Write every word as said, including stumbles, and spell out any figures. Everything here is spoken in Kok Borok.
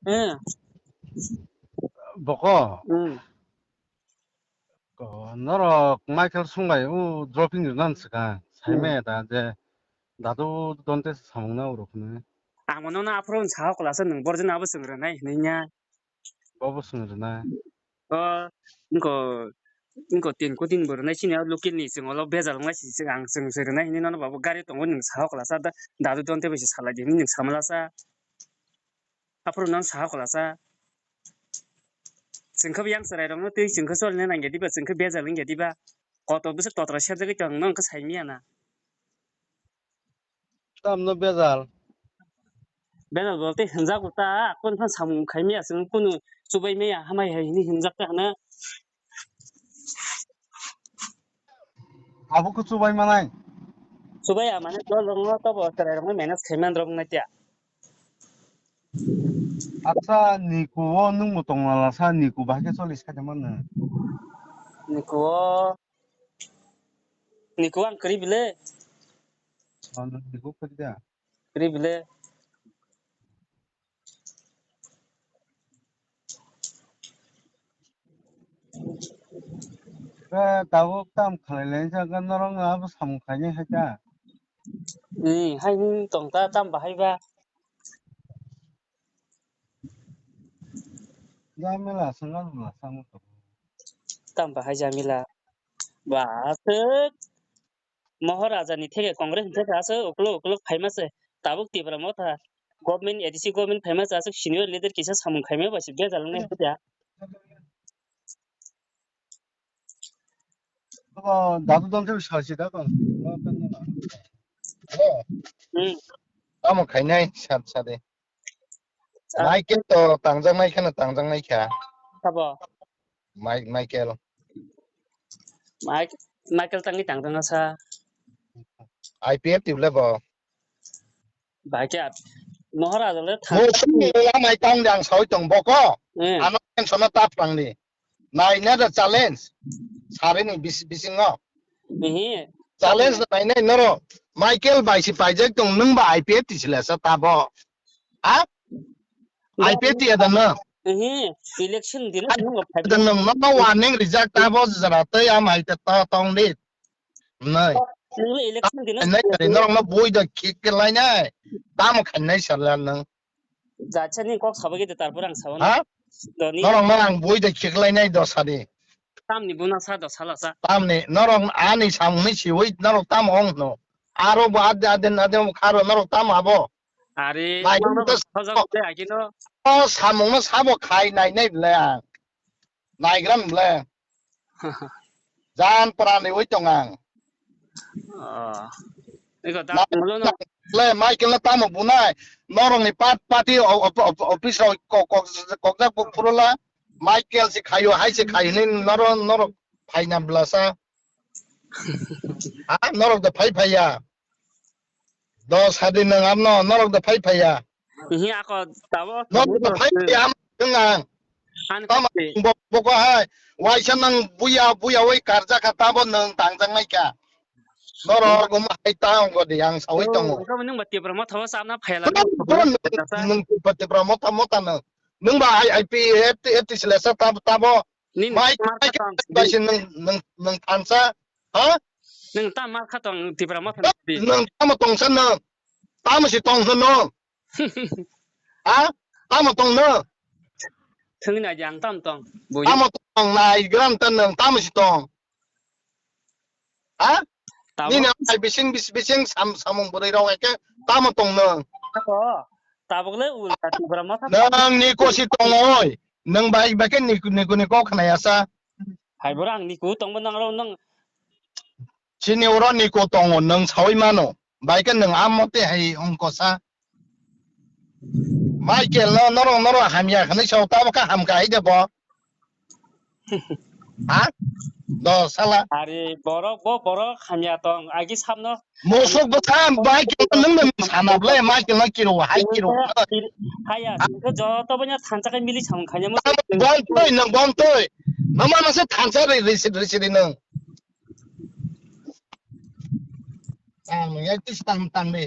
Eh. Boko. Hmm. Ko, norok Michael Sungbai o dropping rwna swkang. Hmm. Saimaya da je Dadu Donte samung na oro khne. Ang mano na aphuru sa hok lasa nwng borjin abo swng rwnai hinwi nya. Bobo swng rwnai. O, wngko, wngko tin ko tin bo rwnai sini o local ni chwng olo bejal wngnai si chwng ang chwng se rwnai hinwi nono babu gari tongo nwng sa hok lasa da, Dadu Donte bai se salai di hinwi nwng samalasa. Aphuru nang saha kolasa. Chwng khe yang chwrai rokno twi chwng khe cholina nangya diba, chwng khe bejal wngya diba. Kotor bwswk totra serjagwi tong, no wngkhe saimanya na. Tamno bejal? Bejal bolte hinjago ta, kunu phan samung khaimaya, chwng kunu chubaimaya, hamai hai hinwi hinjak ta hwnwi. Abo khe chubai manai. Chubai ya, mane dol rok no tobo chwrai rok no manage khai man rok nai tia. Acha, Niku o nwng bo tong lala sa, Niku bahai khe choli sai de mano. Niku o, Niku ang kwrwi bile. Oh, nwng Niku kwrwi da? Kwrwi bile. Ba, tabuk tam khlai lai jak norok no abo samung khainai hai ta. Ni, hai ni tong ta tam bahai ba. Jamila swnga bwla samung to. Tam bahai jamila. Ba, aswk. Mohor Raja ni theke Congress ni theke aswk uklok uklok phaima se tabuk Tipra Motha government, A D C government phaima se aswk senior leader kisa samung khaima ba se bejal wngnai hwnkhe. Abo Dadu Dol theke salsi da kon. Hello. Hmm. Tamo khainai sat sade. Ah. Michael to tangjaknai kheno tangjaknai kha. Sabo? Mai-, Michael. Mike-, Michael tangwi tangjakna sa. I P F T le bo. Bai khe at-, Mohor Raja le thang. Mo sung mo mai tang dang sawi tong boko. Eh. Ano tension na tap tang ni. Nai na da challenge. Sari ni bis-, bisingo. Ehe. Challenge nai nai noro. Michael bai si paijak tong nung ba I P F T sila sa tabo. Ha? I P F T ada na. Ehe. Election dino nung ba phai. Ada nung no no warning rijak tabo jara tei am hai ta ta tong di. Nai. Nung election dino. Nai nai norok no bui da khik ke lai nai. Tamo khan nai sala nung. Jacha ni kok sabo gede tarpor ang sabo na. Ha? Doni. Norok no ang bui de khiklai nai do sadi. Tamni buna sa do sala sa. Tamni norok ani samung ni siwi norok tam ong no. Aro bo ade ade ade kharo norok tam abo. Are, nai norok to hojak te agino. O samung no sabo khai nai nai ble ang. Naigram ble. Jan pran ni oi tong ang. Ah. Iko ta na, mulo no. Le Michael na tamo bunai. Norok ni pat pati o-, o-, o-, office rok kok, kok, kokjak purula. Michael si khayo, hai si khayo ni norok, norok phaina blasa. Ha, norok da phai phaiya. Do sadi nang amno, norok da phai phaiya. Ihi ako tabo. Norok da phai phaiya am nang. An tamo kasi. Bo-, boko hai. Waisa nang buya, buya wai karja kha tabo nang tangjak nai kha. Norok um hai ta ong godi ang sawi tongo. Ko nang ba Tipra Motha o sabna phaila. Nang Tipra Motha motha nang. Nang ba I P F T, F T sila sa tab-, tabo. Nini mai mar mai kha tong. Bai se nang, nang, nang thansa. Ha? Nang ta mar kha tong Tipra Motha nang di. Nang tamo tongsa nang. Tamo si tong sa nang. Ha? Tamo tong nang. Thangna jang tam tong. Bui. Tamo tong nai gram tan nang tamo si tong. Ha? Tamo. Nini ai bising bis-, bising sam-, samung bwrwi rok eke tamo tong nang. Ako, tabuk le ulta Tipra Motha. Nang ni kosi tong oi. Nang bai bai ke ni, ni, ni kok khnaya sa. Hai bwrang ang ni ku tong bo nang ro nang. Chini oro ni ku tongo nang sawi mano. Bai ke nang amo te hai ongko sa. Michael no norok norok hamya khanai sao tabo kha hamkha hai de bo. Ha? Do sala. Are borok bo borok hamya tong agi sabno. Musuk bwsa Michael no nung nung sana ble Michael no kiro hai kiro. Haya, joto banya thansa kai mili samung khanya musuk. Bom toi nang bom toi. Mama nase thansa ri ri ri ri nang. Ang ya tis tang tang de.